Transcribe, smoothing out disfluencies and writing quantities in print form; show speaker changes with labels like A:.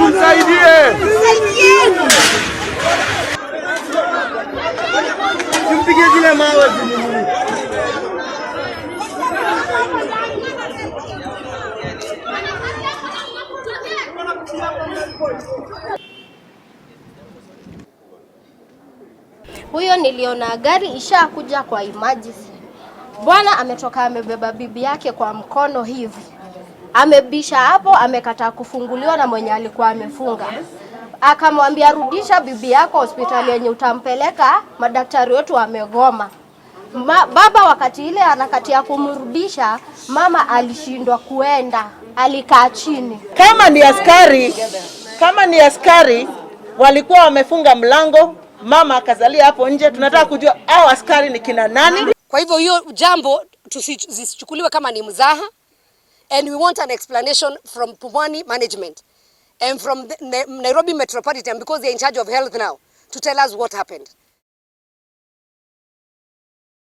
A: Msaidie. Simpigie zile mawe.
B: Huyo niliona gari ishakuja kwa emergency. Bwana ametoka amebeba bibi yake kwa mkono hivi, amebisha hapo, amekataa kufunguliwa na mwenye alikuwa amefunga. Akamwambia, rudisha bibi yako hospitali yenye utampeleka, madaktari wetu wamegoma. Baba wakati ile harakati ya kumrudisha, mama alishindwa kuenda, alikaa chini.
C: Kama ni askari walikuwa wamefunga mlango, mama akazalia hapo nje. Tunataka kujua hao askari ni kina nani.
D: Kwa hivyo hiyo jambo tusichukuliwe kama ni mzaha, and we want an explanation from Pumwani management and from the Nairobi Metropolitan, because they are in charge of health now, to tell us what happened.